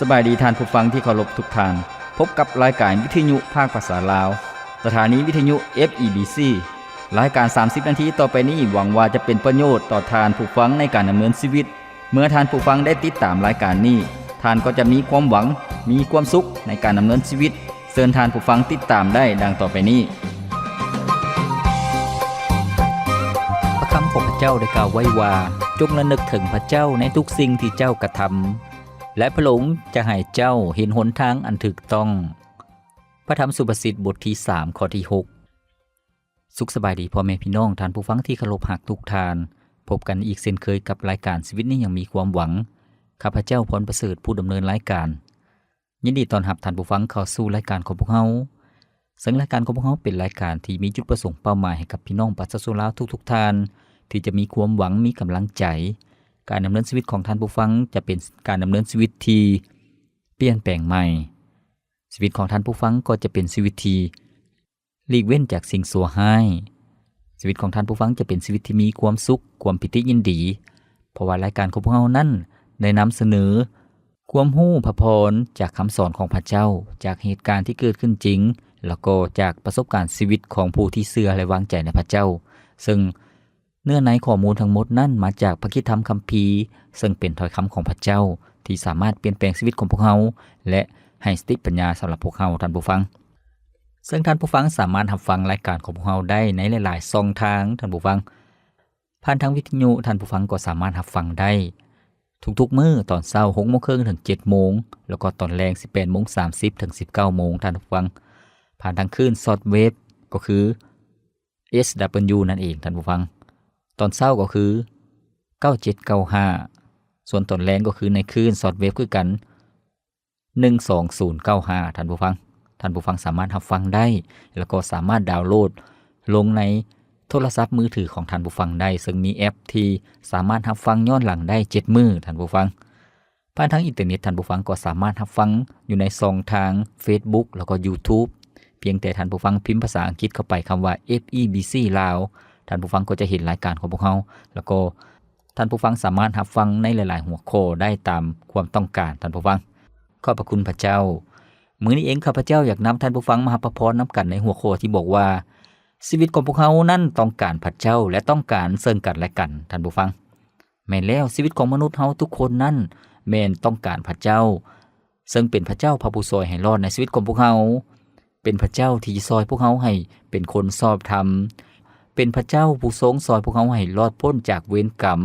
ສະບາຍດີທ່ານຜູ້ຟັງທີ່ເຄົາລົບທຸກທ່ານ. ພົບກັບລາຍການວິທະຍຸພາກພາສາລາວ, ສະຖານີວິທະຍຸ ເອັຟ ອີ ບີ ຊີ. ລາຍການສາມສິບນາທີຕໍ່ໄປນີ້ ຫວັງວ່າຈະເປັນປະໂຫຍດຕໍ່ທ່ານຜູ້ຟັງໃນການດຳເນີນຊີວິດ. ເມື່ອທ່ານຜູ້ຟັງໄດ້ຕິດຕາມລາຍການນີ້, ທ່ານກໍຈະມີຄວາມຫວັງ, ມີຄວາມສຸກໃນການດຳເນີນຊີວິດ. ເຊີນທ່ານຜູ້ຟັງຕິດຕາມໄດ້ດັ່ງຕໍ່ໄປນີ້. ພະຄຳຂອງພະເຈົ້າໄດ້ກ່າວໄວ້ວ່າ, ຈົ່ງລະນຶກເຖິງພະເຈົ້າໃນທຸກສິ່ງທີ່ເຈົ້າກະທຳ, ແລະ ພະອົງຈະໃຫ້ເຈົ້າເຫັນຫົນທາງອັນຖືກຕ້ອງ. ພະທຳສຸພາສິດ ບົດທີສາມ ຂໍ້ທີຫົກ. ສຸກສະບາຍດີພໍ່ແມ່ພີ່ນ້ອງ, ທ່ານຜູ້ຟັງທີ່ເຄົາລົບຮັກທຸກທ່ານ. ພົບກັນອີກເຊັ່ນເຄີຍກັບລາຍການຊີວິດນີ້ຍັງມີຄວາມຫວັງ. ຂ້າພະເຈົ້າ ພອນປະເສີດ ຜູ້ດຳເນີນລາຍການ. ຍິນດີຕ້ອນຮັບທ່ານຜູ້ຟັງເຂົ້າສູ່ລາຍການຂອງພວກເຮົາ. ເຊິ່ງລາຍການຂອງພວກເຮົາເປັນລາຍການທີ່ມີຈຸດປະສົງເປົ້າໝາຍໃຫ້ກັບພີ່ນ້ອງປະຊາຊົນລາວທຸກໆທ່ານ ທີ່ຈະມີຄວາມຫວັງ, ມີກຳລັງໃຈ. ການດຳເນີນຊີວິດຂອງທ່ານຜູ້ຟັງຈະເປັນການດຳເນີນຊີວິດທີ່ປ່ຽນແປງໃໝ່. ຊີວິດຂອງທ່ານຜູ້ຟັງກໍຈະເປັນຊີວິດທີ່ ຫຼີກເວັ້ນຈາກສິ່ງຊົ່ວຮ້າຍ. ຊີວິດຂອງທ່ານຜູ້ຟັງຈະເປັນຊີວິດທີ່ມີຄວາມສຸກ, ຄວາມປີຕິຍິນດີ, ເພາະວ່າລາຍການຂອງພວກເຮົານັ້ນໄດ້ນຳສະເໜີຄວາມຮູ້ພະພອນຈາກຄຳສອນຂອງພະເຈົ້າ, ຈາກເຫດການທີ່ເກີດຂຶ້ນຈິງ, ແລ້ວກໍຈາກປະສົບການຊີວິດຂອງຜູ້ທີ່ເຊື່ອ ແລະ ວາງໃຈໃນພະເຈົ້າ. ເຊິ່ງເນື້ອໃນຂໍ້ມູນທັງໝົດນັ້ນມາຈາກພະຄຣິດທຳຄຳພີ, ເຊິ່ງເປັນຖ້ອຍຄຳຂອງພະເຈົ້າ ທີ່ສາມາດປ່ຽນແປງຊີວິດຂອງພວກເຮົາ ແລະ ໃຫ້ສະຕິປັນຍາສຳລັບພວກເຮົາ, ທ່ານຜູ້ຟັງ. ເຊິ່ງທ່ານຜູ້ຟັງສາມາດຮັບຟັງລາຍການຂອງພວກເຮົາໄດ້ໃນຫຼາຍໆຊ່ອງທາງ, ທ່ານຜູ້ຟັງ. ຜ່ານທາງວິທະຍຸ, ທ່ານຜູ້ຟັງກໍສາມາດຮັບຟັງໄດ້ທຸກໆມື້ ຕອນເຊົ້າຫົກໂມງເຄິ່ງເຖິງເຈັດໂມງ, ແລ້ວກໍຕອນແລງສິບແປດໂມງສາມສິບເຖິງສິບເກົ້າໂມງ, ທ່ານຜູ້ຟັງ. ຜ່ານທາງຄື້ນຊອດເວບ ກໍຄື ເອສດັບເບິນຢູ ນັ້ນເອງ, ທ່ານຜູ້ຟັງ. ຕອນເຊົ້າກໍຄື ເກົ້າເຈັດເກົ້າຫ້າ, ສ່ວນຕອນແລງກໍຄືໃນຄື້ນຊອດເວບຄືກັນ ໜຶ່ງສອງສູນເກົ້າຫ້າ ທ່ານຜູ້ຟັງ. ທ່ານຜູ້ຟັງສາມາດຮັບຟັງໄດ້ ແລ້ວກໍສາມາດດາວໂຫຼດລົງໃນໂທລະສັບມືຖືຂອງທ່ານຜູ້ຟັງໄດ້, ເຊິ່ງມີແອັບທີ່ສາມາດຮັບຟັງຍ້ອນຫຼັງໄດ້ເຈັດມື້, ທ່ານຜູ້ຟັງ. ຜ່ານທາງອິນເຕີເນັດ, ທ່ານຜູ້ຟັງກໍສາມາດຮັບຟັງຢູ່ໃນຊ່ອງທາງເຟສບຸກ ແລ້ວກໍຢູທູບ. ພຽງແຕ່ທ່ານຜູ້ຟັງພິມພາສາອັງກິດເຂົ້າໄປຄຳວ່າ ເອັຟ ອີ ບີ ຊີ ລາວ, ທ່ານຜູ້ຟັງກໍຈະເຫັນລາຍການຂອງພວກເຮົາ, ແລ້ວກໍ ທ່ານຜູ້ຟັງສາມາດຮັບຟັງໃນຫຼາຍໆຫົວຂໍ້ໄດ້ຕາມຄວາມຕ້ອງການ, ທ່ານຜູ້ຟັງ. ຂອບພະຄຸນພະເຈົ້າ. ມື້ນີ້ເອງ ຂ້າພະເຈົ້າຢາກນຳທ່ານຜູ້ຟັງມາຮັບພະພອນນຳກັນໃນຫົວຂໍ້ທີ່ບອກວ່າ, ຊີວິດຂອງພວກເຮົານັ້ນຕ້ອງການພະເຈົ້າ ແລະ ຕ້ອງການເຊິ່ງກັນແລະກັນ, ທ່ານຜູ້ຟັງ. ແມ່ນແລ້ວ, ຊີວິດຂອງມະນຸດເຮົາທຸກຄົນນັ້ນແມ່ນຕ້ອງການພະເຈົ້າ, ເຊິ່ງເປັນພະເຈົ້າພະຜູ້ຊ່ອຍໃຫ້ລອດໃນຊີວິດຂອງພວກເຮົາ, ເປັນພະເຈົ້າທີ່ຊ່ອຍພວກເຮົາໃຫ້ເປັນຄົນຊອບທຳ, ເປັນພະເຈົ້າຜູ້ຊົງຊ່ອຍພວກເຮົາໃຫ້ລອດພົ້ນຈາກເວນກຳ,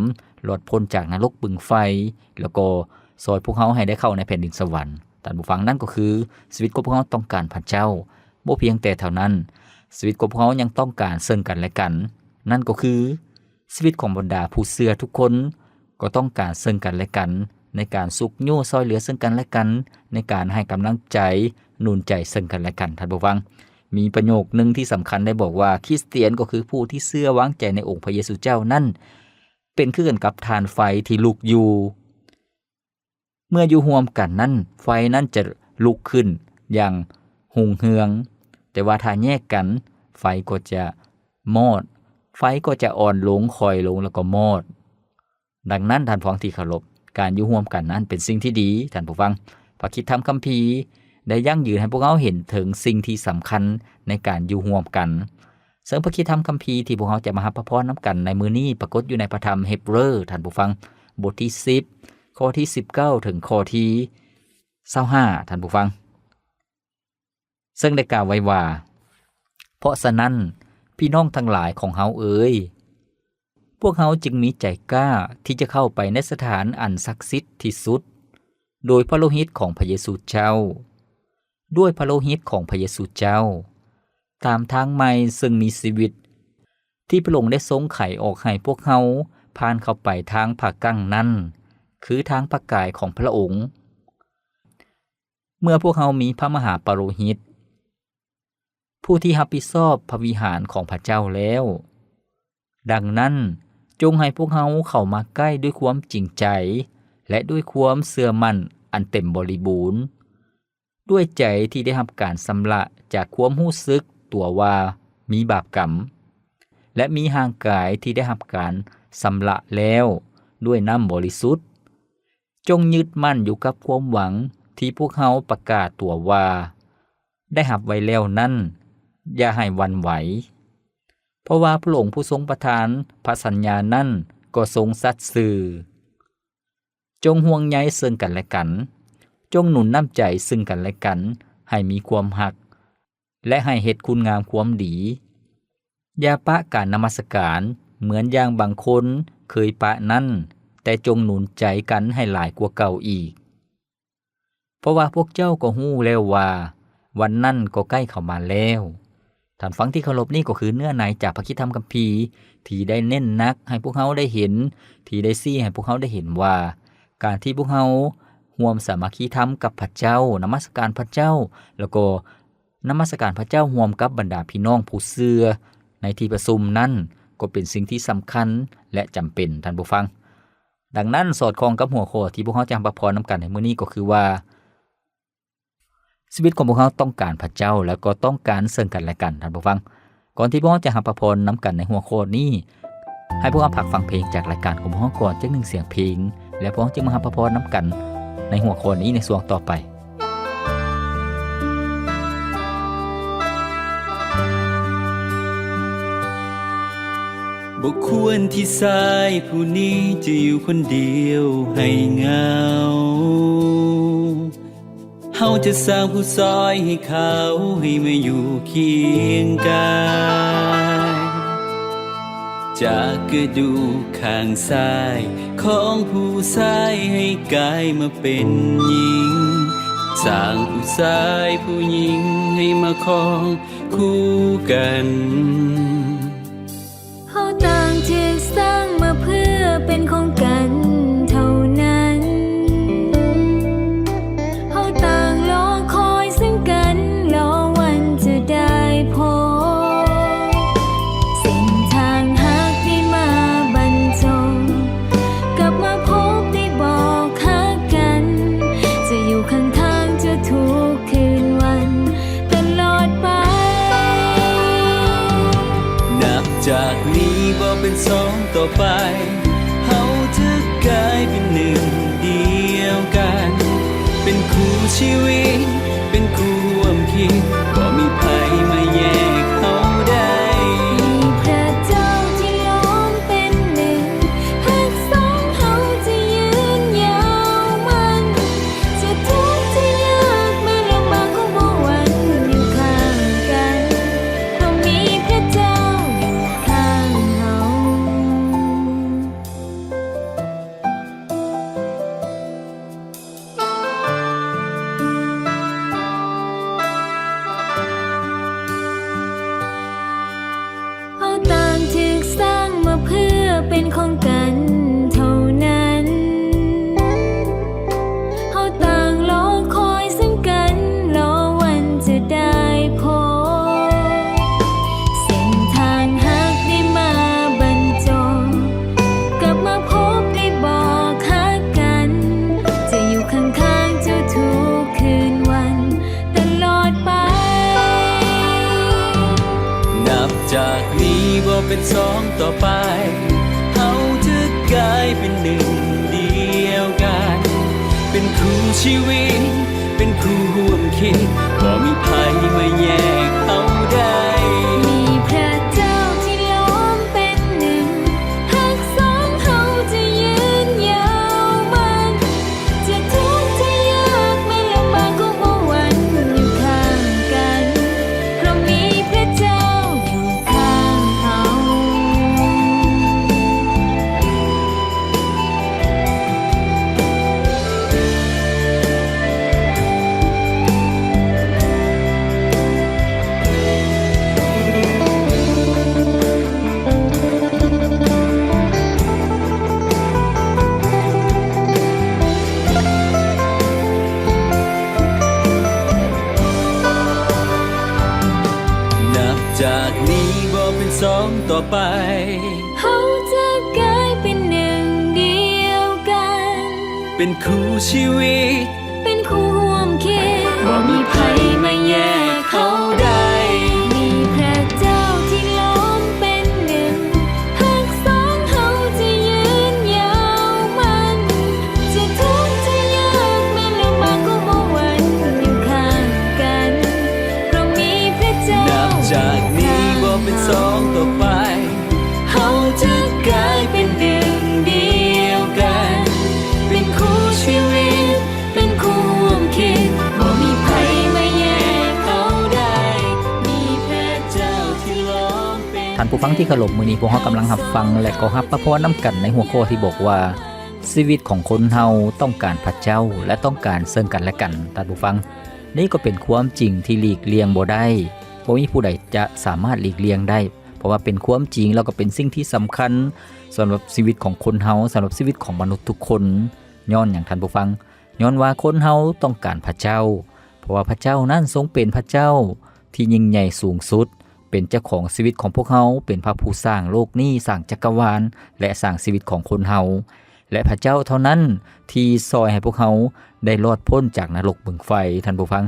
ລອດພົ້ນຈາກນະລົກບຶງໄຟ, ແລ້ວກໍຊ່ອຍພວກເຮົາໃຫ້ໄດ້ເຂົ້າໃນແຜ່ນດິນສະຫວັນ. ທ່ານຜູ້ຟັງ, ນັ້ນກໍຄືຊີວິດຂອງພວກເຮົາຕ້ອງການພະເຈົ້າ. ບໍ່ພຽງແຕ່ເທົ່ານັ້ນ, ຊີວິດຂອງພວກເຮົາຍັງຕ້ອງການເຊິ່ງກັນແລະກັນ, ນັ້ນກໍຄື ຊີວິດຂອງບັນດາຜູ້ເຊື່ອທຸກຄົນກໍຕ້ອງການເຊິ່ງກັນແລະກັນ, ໃນການຊຸກຍູ້ຊ່ອຍເຫຼືອເຊິ່ງກັນແລະກັນ, ໃນການໃຫ້ກຳລັງໃຈ, ໜູນໃຈເຊິ່ງກັນແລະກັນ. ທ່ານຜູ້ຟັງ, ມີປະໂຫຍກໜຶ່ງທີ່ສຳຄັນໄດ້ບອກວ່າ, ຄຣິສຕຽນກໍຄືຜູ້ທີ່ເຊື່ອວາງໃຈໃນອົງພະເຢຊູເຈົ້ານັ້ນ ເປັນຄືກັນກັບຖ່ານໄຟທີ່ລຸກຢູ່. ເມື່ອຢູ່ຮ່ວມກັນນັ້ນ, ໄຟນັ້ນຈະລຸກຂຶ້ນຢ່າງຮຸ່ງເຮືອງ, ແຕ່ວ່າຖ້າແຍກກັນ, ໄຟກໍຈະມອດ, ໄຟກໍຈະອ່ອນລົງ, ຄ່ອຍລົງ ແລ້ວກໍມອດ. ດັ່ງນັ້ນ, ທ່ານຜູ້ຟັງທີ່ເຄົາລົບ, ການຢູ່ຮ່ວມກັນນັ້ນເປັນສິ່ງທີ່ດີ, ທ່ານຜູ້ຟັງ. ພະຄຣິສຕະທຳຄຳພີໄດ້ຢັ້ງຢືນໃຫ້ພວກເຮົາເຫັນເຖິງສິ່ງທີ່ສຳຄັນໃນການຢູ່ຮ່ວມກັນ. ເຊິ່ງພະຄຣິສຕະທຳຄຳພີທີ່ພວກເຮົາຈະມາຮັບພະພອນນຳກັນໃນມື້ນີ້ ປາກົດຢູ່ໃນພະທຳເຮັບເຣີ ທ່ານຜູ້ຟັງ, ບົດທີສິບ, ຂໍ້ທີສິບເກົ້າ ເຖິງຂໍ້ທີຊາວຫ້າ ທ່ານຜູ້ຟັງ. ເຊິ່ງໄດ້ກ່າວໄວ້ວ່າ, ເພາະສະນັ້ນ, ພີ່ນ້ອງທັງຫຼາຍຂອງເຮົາເອີຍ, ພວກເຮົາຈຶ່ງມີໃຈກ້າທີ່ຈະເຂົ້າໄປໃນສະຖານອັນສັກສິດທີ່ສຸດ, ໂດຍພະໂລຫິດຂອງພະເຢຊູເຈົ້າ. ດ້ວຍພະໂລຫິດຂອງພະເຢຊູເຈົ້າ, ຕາມທາງໃໝ່ເຊິ່ງມີຊີວິດ ທີ່ພະອົງໄດ້ຊົງໄຂອອກໃຫ້ພວກເຮົາຜ່ານເຂົ້າໄປທາງພະກັ້ງນັ້ນ, ຄືທາງພະກາຍຂອງພະອົງ. ເມື່ອພວກເຮົາມີພະມະຫາປະໂລຫິດ ຜູ້ທີ່ຮັບຜິດຊອບພະວິຫານຂອງພະເຈົ້າແລ້ວ, ດັ່ງນັ້ນ, ຈົ່ງໃຫ້ພວກເຮົາເຂົ້າມາໃກ້ດ້ວຍຄວາມຈິງໃຈ ແລະ ດ້ວຍຄວາມເຊື່ອໝັ້ນອັນເຕັມບໍລິບູນ, ດ້ວຍໃຈທີ່ໄດ້ຮັບການຊຳລະຈາກຄວາມຮູ້ສຶກຕົວວ່າມີບາບກຳ, ແລະ ມີຮ່າງກາຍທີ່ໄດ້ຮັບການຊຳລະແລ້ວດ້ວຍນ້ຳບໍລິສຸດ. ຈົ່ງຍຶດໝັ້ນຢູ່ກັບຄວາມຫວັງ ທີ່ພວກເຮົາປະກາດຕົວວ່າໄດ້ຮັບໄວ້ແລ້ວນັ້ນ ຢ່າໃຫ້ຫວັ່ນໄຫວ, ເພາະວ່າພະອົງຜູ້ຊົງປະທານພະສັນຍານັ້ນກໍຊົງສັດຊື່. ຈົ່ງຫ່ວງໃຍເຊິ່ງກັນແລະກັນ, ຈົ່ງໜູນນ້ຳໃຈເຊິ່ງກັນແລະກັນໃຫ້ມີຄວາມຮັກ ແລະ ໃຫ້ເຮັດຄຸນງາມຄວາມດີ. ຢ່າປະການນະມັດສະການເໝືອນຢ່າງບາງຄົນເຄີຍປະນັ້ນ, ແຕ່ຈົ່ງໜູນໃຈກັນໃຫ້ຫຼາຍກວ່າເກົ່າອີກ. ເພາະວ່າພວກເຈົ້າກໍຮູ້ແລ້ວວ່າວັນນັ້ນກໍໃກ້ເຂົ້າມາແລ້ວ. ທ່ານຜູ້ຟັງທີ່ເຄົາລົບ, ນີ້ກໍຄືເນື້ອໃນຈາກພະຄຣິສຕະທຳຄຳພີທີ່ໄດ້ເນັ້ນໜັກໃຫ້ພວກເຮົາໄດ້ເຫັນ, ທີ່ໄດ້ຊີ້ໃຫ້ພວກເຮົາໄດ້ເຫັນວ່າ ການທີ່ພວກເຮົາຮ່ວມສາມັກຄີທຳກັບພະເຈົ້າ, ນະມັດສະການພະເຈົ້າ, ແລ້ວກໍ ນະມັດສະການພະເຈົ້າຮ່ວມກັບບັນດາພີ່ນ້ອງຜູ້ເຊື່ອໃນທີ່ປະຊຸມນັ້ນ ກໍເປັນສິ່ງທີ່ສຳຄັນ ແລະ ຈຳເປັນ, ທ່ານຜູ້ຟັງ. ດັ່ງນັ້ນ, ສອດຄ່ອງກັບຫົວຂໍ້ທີ່ພວກເຮົາຈະຮັບພະພອນນຳກັນໃນມື້ນີ້ກໍຄືວ່າ ຊີວິດຂອງພວກເຮົາຕ້ອງການພະເຈົ້າ ແລະ ກໍຕ້ອງການເຊິ່ງກັນແລະກັນ, ທ່ານຜູ້ຟັງ. ກ່ອນທີ່ພວກເຮົາຈະຮັບພະພອນນຳກັນໃນຫົວຂໍ້ນີ້, ໃຫ້ພວກເຮົາພັກຟັງເພງຈາກລາຍການຂອງພວກເຮົາກ່ອນຈັກໜຶ່ງສຽງເພງ, ແລ້ວພວກເຮົາຈຶ່ງມາຮັບພະພອນນຳກັນໃນຫົວຂໍ້ນີ້ໃນຊ່ວງຕໍ່ໄປ. ບໍ່ຄວນທີ່ຊາຍຜູ້ນີ້ຈະຢູ່ຄົນດຽວໃຫ້ເຫງົາ. ເຮົາຈະສ້າງຜູ້ຊ່ອຍໃຫ້ເຂົາ ໃຫ້ມາຢູ່ຄຽງກາຍ ຈາກກະດູກຂ້າງຊ້າຍຂອງຜູ້ຊາຍ ໃຫ້ກາຍມາເປັນຍິງ, ສ້າງຜູ້ຊາຍຜູ້ຍິງໃຫ້ມາຄອງຄູ່ກັນ. ເຮົາຕ່າງຖືກສ້າງມາເພື່ອເປັນຂອງກັນເທົ່ານັ້ນ. ເຮົາຕ່າງລໍຄອຍເຊິ່ງກັນ, ລໍວັນຈະໄດ້ພົບ. ເສັ້ນທາງຮັກທີ່ມາບັນຈົງ, ກັບມາພົບໄດ້ບອກຮັກກັນ, ຈະຢູ່ຂ້າງທາງຈົນທຸກຄືນວັນ ຕະຫຼອດໄປ. ນັບຈາກນີ້ບໍ່ເປັນສອງຕໍ່ໄປ, ເຮົາຈະກາຍເປັນໜຶ່ງດຽວກັນ, ເປັນຄູ່ຊີວິດ, ເປັນຄູ່ຮ່ວມຄິດ, ບໍ່ມີໃຜມາແຍກເຮົາໄດ້. ມີພຣະເຈົ້າທີ່ລ້ອມເປັນໜຶ່ງ, ຮັກສອງເຮົາຈະຍືນຍາວໝັ້ນ. ຈະທຸກຈະຍາກແມ່ນລຳບາກກໍບໍ່ຫວັ່ນຢູ່ຂ້າງກັນ, ເພາະມີພຣະເຈົ້າຢູ່ຂ້າງເຮົາ. ເຮົາຕ່າງຖືກສ້າງມາເພື່ອເປັນຂອງກັນເທົ່ານັ້ນ. ເຮົາຕ່າງລໍຄອຍເຊິ່ງກັນ, ລໍວັນຈະໄດ້ພົບ. ເສັ້ນທາງຮັກໄດ້ມາບັນຈົງ, ກັບມາພົບໄດ້ບອກຮັກກັນ, ຈະຢູ່ຂ້າງໆເຈົ້າທຸກຄືນວັນ ຕະຫຼອດໄປ. ນັບຈາກນີ້ບໍ່ເປັນສອງຕໍ່ໄປ, ເຮົາຈະກາຍເປັນໜຶ່ງດຽວກັນ, ເປັນຄູ່ຊີວິດ, ເປັນຄູ່ຮ່ວມຄິດ, ບໍ່ມີໃຜມາແຍກເຮົາໄດ້. ມີພຣະເຈົ້າທີ່ລ້ອມເປັນໜຶ່ງ, ຮັກສອງເຮົາຈະຍືນຍາວໝັ້ນ. ຈະທຸກຈະຍາກແມ່ນລຳບາກກໍບໍ່ຫວັ່ນຢູ່ຂ້າງກັນ, ເພາະມີພຣະເຈົ້າຢູ່ຂ້າງເຮົາ. ນັບຈາກນີ້ບໍ່ເປັນສອງຕໍ່ໄປ, ເຮົາຈະກາຍເປັນໜຶ່ງດຽວກັນ, ເປັນຄູ່ຊີວິດ, ເປັນຄູ່ຮ່ວມຄິດ, ບໍ່ມີໃຜມາແຍກເຮົາໄດ້. ມີພຣະເຈົ້າທີ່ລ້ອມເປັນໜຶ່ງ, ຮັກສອງເຮົາຈະຍືນຍາວໝັ້ນ. ຈະທຸກຈະຍາກແມ່ນລຳບາກກໍບໍ່ຫ ฟังที่เคารพ มื้อนี้พวกเฮากำลังรับฟัง และก็รับพระพรนำกันในหัวข้อที่บอกว่า ชีวิตของคนเฮาต้องการพระเจ้า และต้องการซึ่งกันและกัน ท่านผู้ฟัง นี่ก็เป็นความจริงที่หลีกเลี่ยงบ่ได้ บ่มีผู้ใดจะสามารถหลีกเลี่ยงได้ เพราะว่าเป็นความจริง แล้วก็เป็นสิ่งที่สำคัญสำหรับชีวิตของคนเฮา สำหรับชีวิตของมนุษย์ทุกคน ย้อนหยัง ท่านผู้ฟัง ย้อนว่าคนเฮาต้องการพระเจ้า เพราะว่าพระเจ้านั้นทรงเป็นพระเจ้าที่ยิ่งใหญ่สูงสุด เป็นเจ้าของชีวิตของพวกเฮา เป็นพระผู้สร้างโลกนี้ สร้างจักรวาล และสร้างชีวิตของคนเฮา และพระเจ้าเท่านั้นที่ช่วยให้พวกเฮาได้รอดพ้นจากนรกบึงไฟ ท่านผู้ฟัง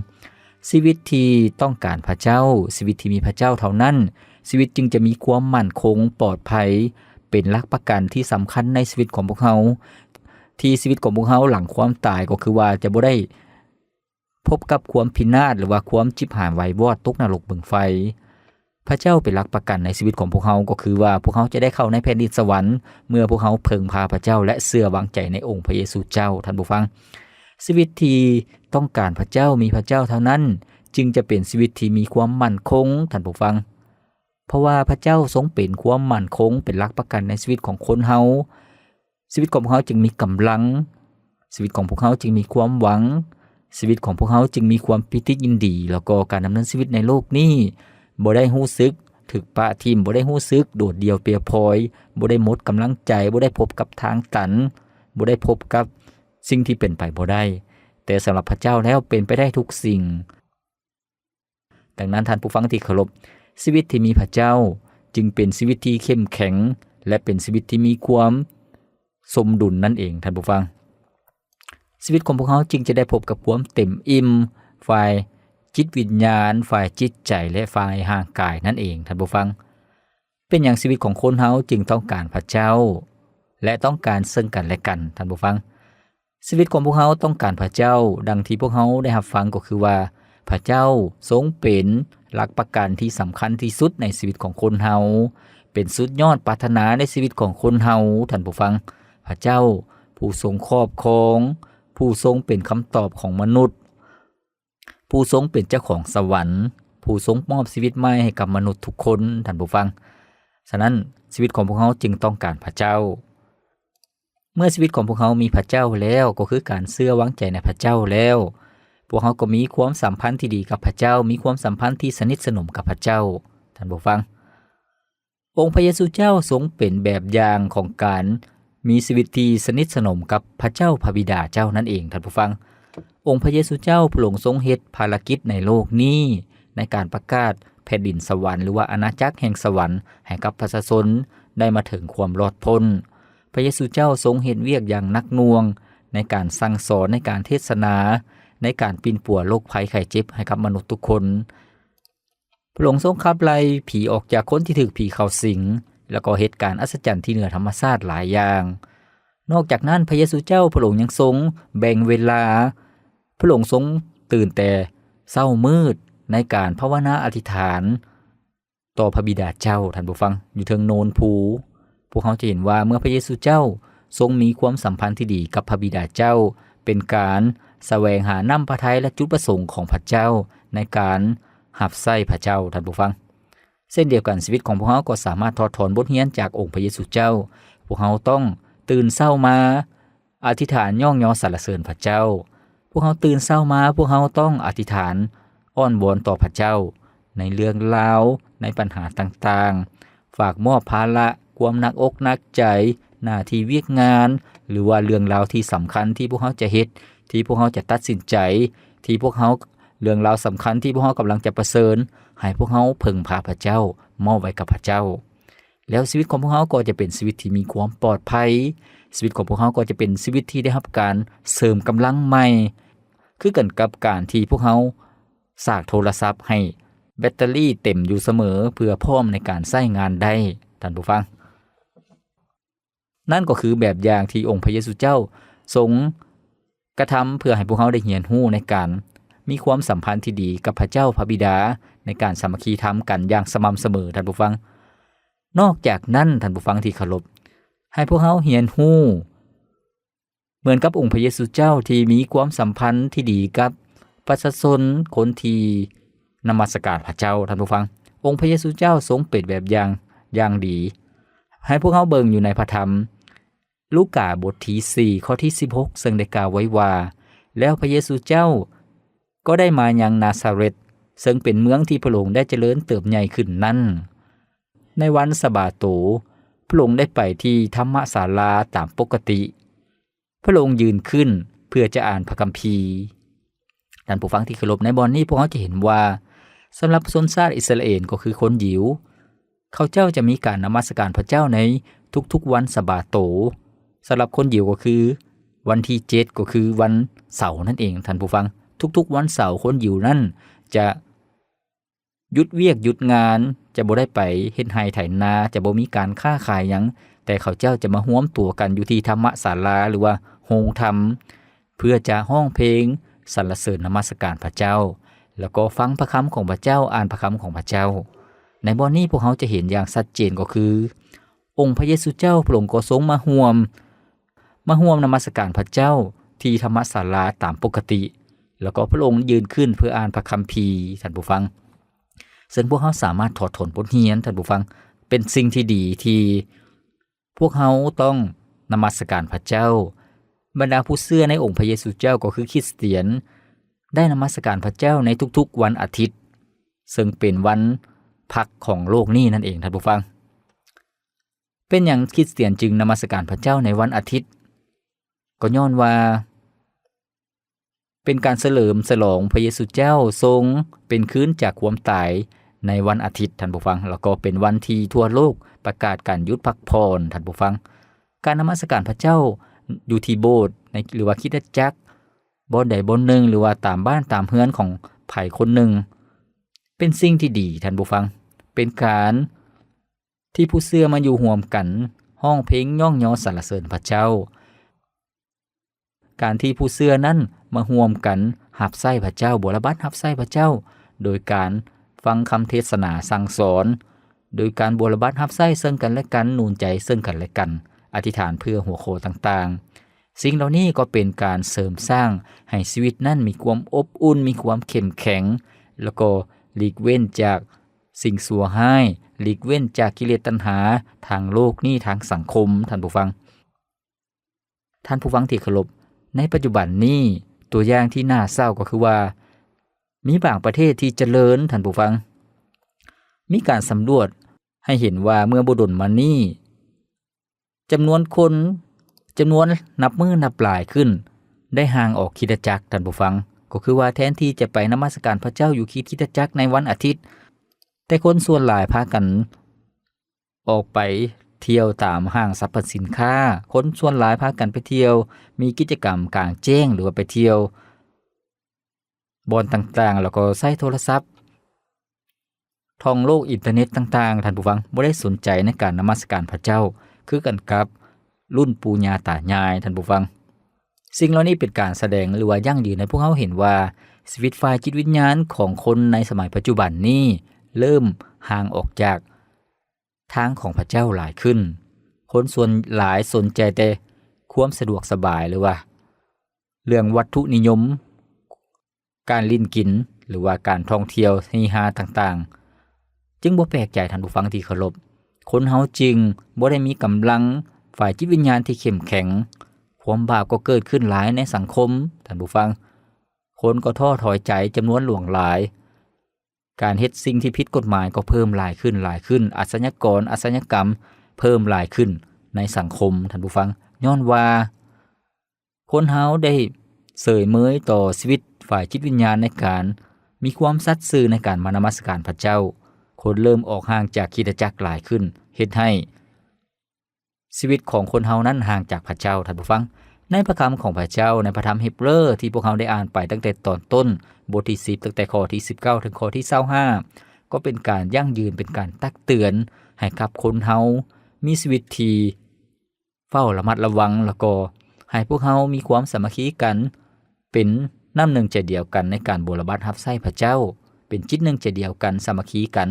ชีวิตที่ต้องการพระเจ้า ชีวิตที่มีพระเจ้าเท่านั้น ชีวิตจึงจะมีความมั่นคง ปลอดภัย เป็นหลักประกันที่สำคัญในชีวิตของพวกเฮา ที่ชีวิตของพวกเฮาหลังความตายก็คือว่าจะบ่ได้พบกับความพินาศ หรือว่าความฉิบหายวายวอดตกนรกบึงไฟ พระเจ้าเป็นหลักประกันในชีวิตของพวกเฮา ก็คือว่าพวกเฮาจะได้เข้าในแผ่นดินสวรรค์ เมื่อพวกเฮาเพิ่งพาพระเจ้า และเชื่อวางใจในองค์พระเยซูเจ้า ท่านผู้ฟัง ชีวิตที่ต้องการพระเจ้า มีพระเจ้าเท่านั้น จึงจะเป็นชีวิตที่มีความมั่นคง ท่านผู้ฟัง เพราะว่าพระเจ้าทรงเป็นความมั่นคง เป็นหลักประกันในชีวิตของคนเฮา ชีวิตของพวกเฮาจึงมีกำลัง ชีวิตของพวกเฮาจึงมีความหวัง ชีวิตของพวกเฮาจึงมีความปิติยินดี แล้วก็การดำเนินชีวิตในโลกนี้บ่ได้รู้สึกถูกปะทิ่ม บ่ได้รู้สึกโดดเดี่ยวเปรียวพอย บ่ได้หมดกำลังใจ บ่ได้พบกับทางตัน บ่ได้พบกับสิ่งที่เป็นไปบ่ได้ แต่สำหรับพระเจ้าแล้วเป็นไปได้ทุกสิ่ง ดังนั้นท่านผู้ฟังที่เคารพ ชีวิตที่มีพระเจ้าจึงเป็นชีวิตที่เข้มแข็ง และเป็นชีวิตที่มีความสมดุลนั่นเอง ท่านผู้ฟัง ชีวิตของพวกเฮาจึงจะได้พบกับความเต็มอิ่ม ฝ่ายจิตวิญญาณ ฝ่ายจิตใจ และฝ่ายร่างกายนั่นเอง ท่านผู้ฟัง เป็นหยังชีวิตของคนเฮาจึงต้องการพระเจ้า และต้องการซึ่งกันและกัน ท่านผู้ฟัง ชีวิตของพวกเฮาต้องการพระเจ้า ดังที่พวกเฮาได้รับฟังก็คือว่า พระเจ้าทรงเป็นหลักประกันที่สำคัญที่สุดในชีวิตของคนเฮา เป็นสุดยอดปรารถนาในชีวิตของคนเฮา ท่านผู้ฟัง พระเจ้าผู้ทรงครอบครอง ผู้ทรงเป็นคำตอบของมนุษย์ ผู้ทรงเป็นเจ้าของสวรรค์ ผู้ทรงมอบชีวิตใหม่ให้กับมนุษย์ทุกคน ท่านผู้ฟัง ฉะนั้นชีวิตของพวกเฮาจึงต้องการพระเจ้า เมื่อชีวิตของพวกเฮามีพระเจ้าแล้ว ก็คือการเชื่อวางใจในพระเจ้าแล้ว พวกเฮาก็มีความสัมพันธ์ที่ดีกับพระเจ้า มีความสัมพันธ์ที่สนิทสนมกับพระเจ้า ท่านผู้ฟัง องค์พระเยซูเจ้าทรงเป็นแบบอย่างของการมีชีวิตที่สนิทสนมกับพระเจ้าพระบิดาเจ้านั่นเอง ท่านผู้ฟัง องค์พระเยซูเจ้าพระองค์ทรงเฮ็ดภารกิจในโลกนี้ ในการประกาศแผ่นดินสวรรค์ หรือว่าอาณาจักรแห่งสวรรค์ให้กับประชาชนได้มาถึงความรอดพ้น พระเยซูเจ้าทรงเฮ็ดเวียกอย่างหนักหน่วงในการสั่งสอน ในการเทศนา ในการปิ้นปัวโรคภัยไข้เจ็บให้กับมนุษย์ทุกคน พระองค์ทรงขับไล่ผีออกจากคนที่ถูกผีเข้าสิง แล้วก็เฮ็ดการอัศจรรย์ที่เหนือธรรมชาติหลายอย่าง นอกจากนั้นพระเยซูเจ้าพระองค์ยังทรงแบ่งเวลา พระองค์ทรงตื่นแต่เช้ามืดในการภาวนาอธิษฐานต่อพระบิดาเจ้า ท่านผู้ฟัง อยู่เทิงโนนภู พวกเฮาจะเห็นว่าเมื่อพระเยซูเจ้าทรงมีความสัมพันธ์ที่ดีกับพระบิดาเจ้า เป็นการแสวงหาน้ำพระทัยและจุดประสงค์ของพระเจ้าในการรับใช้พระเจ้า ท่านผู้ฟัง เช่นเดียวกัน ชีวิตของพวกเฮาก็สามารถถอดถอนบทเรียนจากองค์พระเยซูเจ้า พวกเฮาต้องตื่นเช้ามาอธิษฐานย้องยอสรรเสริญพระเจ้า พวกเฮาตื่นเช้ามา พวกเฮาต้องอธิษฐานอ้อนวอนต่อพระเจ้า ในเรื่องราว ในปัญหาต่างๆ ฝากมอบภาระ ความหนักอกหนักใจ หน้าที่เวียกงาน หรือว่าเรื่องราวที่สำคัญที่พวกเฮาจะเฮ็ด ที่พวกเฮาจะตัดสินใจ ที่พวกเฮา เรื่องราวสำคัญที่พวกเฮากำลังจะประเสริญ ให้พวกเฮาเพิ่งพาพระเจ้า มอบไว้กับพระเจ้า แล้วชีวิตของพวกเฮาก็จะเป็นชีวิตที่มีความปลอดภัย ชีวิตของพวกเฮาก็จะเป็นชีวิตที่ได้รับการเสริมกำลังใหม่ คือกันกับการที่พวกเฮาสากโทรศัพท์ให้แบตเตอรี่เต็มอยู่เสมอ เพื่อพร้อมในการใช้งานได้ ท่านผู้ฟัง นั่นก็คือแบบอย่างที่องค์พระเยซูเจ้าทรงกระทำ เพื่อให้พวกเฮาได้เรียนรู้ในการมีความสัมพันธ์ที่ดีกับพระเจ้าพระบิดา ในการสามัคคีธรรมกันอย่างสม่ำเสมอ ท่านผู้ฟัง นอกจากนั้น ท่านผู้ฟังที่เคารพ ให้พวกเฮาเรียนรู้เหมือนกับองค์พระเยซูเจ้าที่มีความสัมพันธ์ที่ดีกับประชาชนคนที่นมัสการพระเจ้า ท่านผู้ฟัง องค์พระเยซูเจ้าทรงเป็นแบบอย่าง ຢ່າງດີ. ໃຫ້ພວກເຮົາເບິ່ງຢູ່ໃນພະທຳລູກາ ບົດທີສີ່ ຂໍ້ທີສິບຫົກ ເຊິ່ງໄດ້ກ່າວໄວ້ວ່າ, ແລ້ວພະເຢຊູເຈົ້າກໍໄດ້ມາຍັງນາຊາເຣດ, ເຊິ່ງເປັນເມືອງທີ່ພະອົງໄດ້ຈະເລີນເຕີບໃຫຍ່ຂຶ້ນນັ້ນ. ໃນວັນສະບາໂຕ, ພະອົງໄດ້ໄປທີ່ທຳມະສາລາຕາມປົກກະຕິ. ພະອົງຢືນຂຶ້ນເພື່ອຈະອ່ານພະຄຳພີ. ທ່ານຜູ້ຟັງທີ່ເຄົາລົບ, ໃນບ່ອນນີ້ພວກເຮົາຈະເຫັນວ່າ ສຳລັບຊົນຊາດອິດສະຣາເອນ ກໍຄືຄົນຢິວ, ເຂົາເຈົ້າຈະມີການນະມັດສະການພະເຈົ້າໃນທຸກໆວັນສະບາໂຕ. ສຳລັບຄົນຢິວກໍຄືວັນທີເຈັດ ກໍຄືວັນເສົານັ້ນເອງ, ທ່ານຜູ້ຟັງ. ທຸກໆວັນເສົາຄົນຢິວນັ້ນຈະ ຢຸດວຽກຢຸດງານ, ຈະບໍ່ໄດ້ໄປເຮັດໄຮ່ໄຖນາ, ຈະບໍ່ມີການຄ້າຂາຍຫຍັງ, ແຕ່ເຂົາເຈົ້າຈະມາຮວມຕົວກັນຢູ່ທີ່ທຳມະສາລາ ຫຼືວ່າໂຮງທຳ, ເພື່ອຈະຮ້ອງເພງສັນລະເສີນນະມັດສະການພະເຈົ້າ, ແລ້ວກໍຟັງພະຄຳຂອງພະເຈົ້າ, ອ່ານພະຄຳຂອງພະເຈົ້າ. ໃນບ່ອນນີ້ພວກເຮົາຈະເຫັນຢ່າງຊັດເຈນກໍຄື ອົງພະເຢຊູເຈົ້າ ພະອົງກໍຊົງມາຮ່ວມ ມາຮ່ວມນະມັດສະການພະເຈົ້າທີ່ທຳມະສາລາຕາມປົກກະຕິ, ແລ້ວກໍພະອົງຢືນຂຶ້ນເພື່ອອ່ານພະຄຳພີ, ທ່ານຜູ້ຟັງ. ເຊິ່ງພວກເຮົາສາມາດຖອດຖອນບົດຮຽນ, ທ່ານຜູ້ຟັງ, ເປັນສິ່ງທີ່ດີທີ່ພວກເຮົາຕ້ອງນະມັດສະການພະເຈົ້າ. ບັນດາຜູ້ເຊື່ອໃນອົງພະເຢຊູເຈົ້າ ກໍຄືຄຣິສຕຽນ, ໄດ້ນະມັດສະການພະເຈົ້າໃນທຸກໆວັນອາທິດ, ເຊິ່ງເປັນວັນພັກຂອງໂລກນີ້ນັ້ນເອງ, ທ່ານຜູ້ຟັງ. ເປັນຫຍັງຄຣິສຕຽນຈຶ່ງນະມັດສະການພະເຈົ້າໃນວັນອາທິດ? ກໍຍ້ອນວ່າເປັນການສະເຫຼີມສະຫຼອງພະເຢຊູເຈົ້າຊົງເປັນຄືນຈາກຄວາມຕາຍໃນວັນອາທິດ, ທ່ານຜູ້ຟັງ, ແລ້ວກໍເປັນວັນທີ່ທົ່ວໂລກປະກາດການຢຸດພັກຜ່ອນ, ທ່ານຜູ້ຟັງ. ການນະມັດສະການພະເຈົ້າຢູ່ທີ່ໂບດ ໃນ ຫຼືວ່າຄຣິສຕະຈັກ ບ່ອນໃດບ່ອນໜຶ່ງ ຫຼືວ່າຕາມບ້ານຕາມເຮືອນຂອງໃຜຄົນໜຶ່ງ ເປັນສິ່ງທີ່ດີ, ທ່ານຜູ້ຟັງ. ເປັນການ ທີ່ຜູ້ເຊື່ອມາຢູ່ຮ່ວມກັນ ຮ້ອງເພງຍ້ອງຍໍສັນລະເສີນພະເຈົ້າ. ການທີ່ຜູ້ເຊື່ອນັ້ນມາຮ່ວມກັນຮັບໃຊ້ພະເຈົ້າ, ບົວລະບັດຮັບໃຊ້ພະເຈົ້າ ໂດຍການຟັງຄຳເທດສະໜາສັ່ງສອນ, ໂດຍການບົວລະບັດຮັບໃຊ້ເຊິ່ງກັນແລະກັນ, ໜູນໃຈເຊິ່ງກັນແລະກັນ, ອະທິຖານເພື່ອຫົວຂໍ້ຕ່າງໆ. ສິ່ງເຫຼົ່ານີ້ກໍເປັນການເສີມສ້າງໃຫ້ຊີວິດນັ້ນມີຄວາມອົບອຸ່ນ, ມີຄວາມເຂັ້ມແຂງ, ແລ້ວກໍຫຼີກເວັ້ນຈາກ ສິ່ງຊົ່ວຮ້າຍ, ຫຼີກເວັ້ນຈາກກິເລດຕັນຫາທາງໂລກນີ້, ທາງສັງຄົມ, ທ່ານຜູ້ຟັງ. ທ່ານຜູ້ຟັງທີ່ເຄົາລົບ, ໃນປັດຈຸບັນນີ້ ຕົວຢ່າງທີ່ໜ້າເສົ້າກໍຄືວ່າ ມີບາງປະເທດທີ່ຈະເລີນ, ທ່ານຜູ້ຟັງ, ມີການສຳຫຼວດໃຫ້ເຫັນວ່າເມື່ອບໍ່ດົນມານີ້ ຈຳນວນຄົນ ຈຳນວນນັບມື້ນັບຫຼາຍຂຶ້ນ ໄດ້ຫ່າງອອກຄຣິສຕະຈັກ, ທ່ານຜູ້ຟັງ. ກໍຄືວ່າແທນທີ່ຈະໄປນະມັດສະການພະເຈົ້າຢູ່ທີ່ຄຣິສຕະຈັກໃນວັນອາທິດ, ແຕ່ຄົນສ່ວນຫຼາຍພາກັນອອກໄປທ່ຽວຕາມຫ້າງສັບພະສິນຄ້າ, ຄົນສ່ວນຫຼາຍພາກັນໄປທ່ຽວ ມີກິດຈະກຳກາງແຈ້ງ ຫຼືວ່າໄປທ່ຽວ ບ່ອນຕ່າງໆ ແລ້ວກໍໃຊ້ໂທລະສັບ ທ່ອງໂລກອິນເຕີເນັດຕ່າງໆ, ທ່ານຜູ້ຟັງ, ບໍ່ໄດ້ສົນໃຈໃນການນະມັດສະການພະເຈົ້າ ຄືກັນກັບລຸ້ນປູ່ຍ່າຕາຍາຍ, ທ່ານຜູ້ຟັງ. ສິ່ງເຫຼົ່ານີ້ເປັນການສະແດງ ຫຼືວ່າຢັ້ງຢືນໃຫ້ພວກເຮົາເຫັນວ່າ ຊີວິດຝ່າຍຈິດວິນຍານຂອງຄົນໃນສະໄໝປັດຈຸບັນນີ້ ເລີ່ມຫ່າງອອກຈາກ ທາງຂອງພະເຈົ້າຫຼາຍຂຶ້ນ. ຄົນສ່ວນຫຼາຍສົນໃຈແຕ່ຄວາມສະດວກສະບາຍ ຫຼືວ່າເລື່ອງວັດຖຸນິຍົມ, ການຫຼິ້ນກິນ ຫຼືວ່າການທ່ອງທ່ຽວເຮຮາຕ່າງໆ. ຈຶ່ງບໍ່ແປກໃຈ, ທ່ານຜູ້ຟັງທີ່ເຄົາລົບ, ຄົນເຮົາຈຶ່ງບໍ່ໄດ້ມີກຳລັງຝ່າຍຈິດວິນຍານທີ່ເຂັ້ມແຂງ. ຄວາມບາບກໍເກີດຂຶ້ນຫຼາຍໃນສັງຄົມ, ທ່ານຜູ້ຟັງ. ຄົນກໍທໍ້ຖອຍໃຈຈຳນວນຫຼວງຫຼາຍ. ການເຮັດສິ່ງທີ່ຜິດກົດໝາຍກໍເພີ່ມຫຼາຍຂຶ້ນ, ຫຼາຍຂຶ້ນ, ອາຊະຍາກອນ, ອາຊະຍາກຳເພີ່ມຫຼາຍຂຶ້ນໃນສັງຄົມ, ທ່ານຜູ້ຟັງ, ຍ້ອນວ່າຄົນເຮົາໄດ້ເສີຍເມີຍຕໍ່ຊີວິດຝ່າຍຈິດວິນຍານໃນການມີຄວາມສັດຊື່ໃນການມານະມັດສະການພະເຈົ້າ. ຄົນເລີ່ມອອກຫ່າງຈາກຄຣິສຕະຈັກຫຼາຍຂຶ້ນ, ເຮັດໃຫ້ ຊີວິດຂອງຄົນເຮົານັ້ນຫ່າງຈາກພະເຈົ້າ, ທ່ານຜູ້ຟັງ. ໃນພະຄຳຂອງພະເຈົ້າ, ໃນພະທຳເຮັບເຣີທີ່ພວກເຮົາໄດ້ອ່ານໄປຕັ້ງແຕ່ຕອນຕົ້ນ, ບົດທີສິບ, ຕັ້ງແຕ່ຂໍ້ທີສິບເກົ້າ ເຖິງຂໍ້ທີຊາວຫ້າ, ກໍເປັນການຢັ້ງຢືນ, ເປັນການຕັກເຕືອນໃຫ້ກັບຄົນເຮົາມີຊີວິດທີ່ເຝົ້າລະມັດລະວັງ, ແລ້ວກໍໃຫ້ພວກເຮົາມີຄວາມສາມັກຄີກັນ, ເປັນນ້ຳໜຶ່ງໃຈດຽວກັນໃນການບົວລະບັດຮັບໃຊ້ພະເຈົ້າ, ເປັນຈິດໜຶ່ງໃຈດຽວກັນ, ສາມັກຄີກັນ.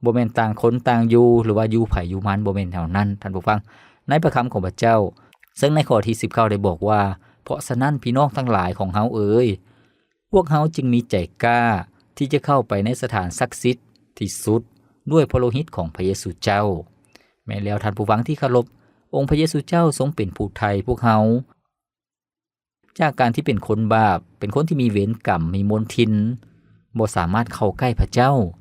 ບໍ່ແມ່ນຕ່າງຄົນຕ່າງຢູ່ ຫຼືວ່າຢູ່ໃຜຢູ່ມັນ, ບໍ່ແມ່ນແນວນັ້ນ, ທ່ານຜູ້ຟັງ. ໃນພະຄຳຂອງພະເຈົ້າ, ເຊິ່ງໃນຂໍ້ທີສິບເກົ້າໄດ້ບອກວ່າ, ເພາະສະນັ້ນ, ພີ່ນ້ອງທັງຫຼາຍຂອງເຮົາເອີຍ, ພວກເຮົາຈຶ່ງມີໃຈກ້າທີ່ຈະເຂົ້າໄປໃນສະຖານສັກສິດທີ່ສຸດ, ດ້ວຍພະໂລຫິດຂອງພະເຢຊູເຈົ້າ. ແມ່ນແລ້ວທ່ານຜູ້ຟັງທີ່ເຄົາລົບ, ອົງພະເຢຊູເຈົ້າຊົງເປັນຜູ້ໄຖ່ພວກເຮົາ ຈາກການທີ່ເປັນຄົນບາບ, ເປັນຄົນທີ່ມີເວນກຳ, ມີມົນທິນ, ບໍ່ສາມາດເຂົ້າໃກ້ພະເຈົ້າ.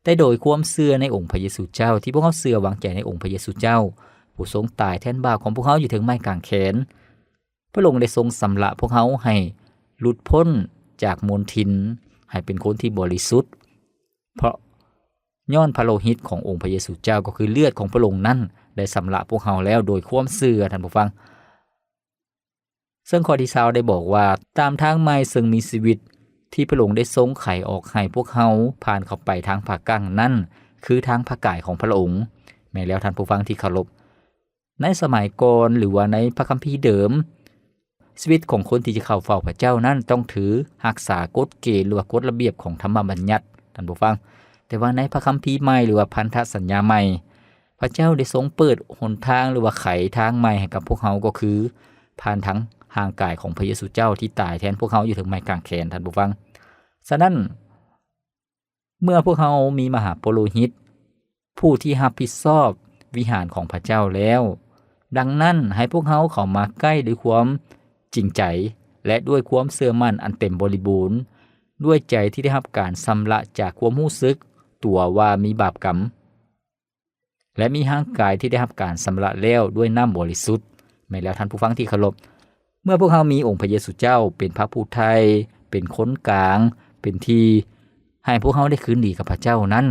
ແຕ່ໂດຍຄວາມເຊື່ອໃນອົງພະເຢຊູເຈົ້າ, ທີ່ພວກເຮົາເຊື່ອວາງໃຈໃນອົງພະເຢຊູເຈົ້າ, ຜູ້ຊົງຕາຍແທນບາບຂອງພວກເຮົາຢູ່ເທິງໄມ້ກາງແຂນ, ພະອົງໄດ້ຊົງຊຳລະພວກເຮົາໃຫ້ຫຼຸດພົ້ນຈາກມົນທິນ, ໃຫ້ເປັນຄົນທີ່ບໍລິສຸດ, ເພາະຍ້ອນພະໂລຫິດຂອງອົງພະເຢຊູເຈົ້າ, ກໍຄືເລືອດຂອງພະອົງນັ້ນ ໄດ້ຊຳລະພວກເຮົາແລ້ວໂດຍຄວາມເຊື່ອ, ທ່ານຜູ້ຟັງ. ເຊິ່ງຂໍ້ທີຊາວໄດ້ບອກວ່າ, ຕາມທາງໃໝ່ເຊິ່ງມີຊີວິດ ທີ່ພະອົງໄດ້ຊົງໄຂອອກໃຫ້ພວກເຮົາຜ່ານເຂົ້າໄປທາງພາກາງນັ້ນ, ຄືທາງພະກາຍຂອງພະອົງ. ແມ່ນແລ້ວທ່ານຜູ້ຟັງທີ່ເຄົາລົບ, ໃນສະໄໝກ່ອນ ຫຼືວ່າໃນພະຄຳພີເດີມ, ຊີວິດຂອງຄົນທີ່ຈະເຂົ້າເຝົ້າພະເຈົ້ານັ້ນຕ້ອງຖືຮັກສາກົດເກນ ຫຼືວ່າກົດລະບຽບຂອງທຳມະບັນຍັດ, ທ່ານຜູ້ຟັງ. ແຕ່ວ່າໃນພະຄຳພີໃໝ່ ຫຼືວ່າພັນທະສັນຍາໃໝ່, ພະເຈົ້າໄດ້ຊົງເປີດຫົນທາງ ຫຼືວ່າໄຂທາງໃໝ່ໃຫ້ກັບພວກເຮົາ, ກໍຄືຜ່ານທາງຮ່າງກາຍຂອງພະເຢຊູເຈົ້າທີ່ຕາຍແທນພວກເຮົາຢູ່ເທິງໄມ້ກາງແຂນ, ທ່ານຜູ້ຟັງ. ສະນັ້ນ, ເມື່ອພວກເຮົາມີມະຫາປຸໂຣຫິດ ຜູ້ທີ່ຮັບຜິດຊອບວິຫານຂອງພະເຈົ້າແລ້ວ, ດັ່ງນັ້ນໃຫ້ພວກເຮົາເຂົ້າມາໃກ້ດ້ວຍຄວາມຈິງໃຈ ແລະ ດ້ວຍຄວາມເຊື່ອໝັ້ນອັນເຕັມບໍລິບູນ, ດ້ວຍໃຈທີ່ໄດ້ຮັບການຊຳລະຈາກຄວາມຮູ້ສຶກຕົວວ່າມີບາບກຳ ແລະ ມີຮ່າງກາຍທີ່ໄດ້ຮັບການຊຳລະແລ້ວດ້ວຍນ້ຳບໍລິສຸດ. ແມ່ນແລ້ວທ່ານຜູ້ຟັງທີ່ເຄົາລົບ, ເມື່ອພວກເຮົາມີອົງພະເຢຊູເຈົ້າເປັນພະຜູ້ໄຖ່, ເປັນຄົນກາງ, ເປັນທີ່ໃຫ້ພວກເຮົາໄດ້ຄືນດີກັບພະເຈົ້ານັ້ນ,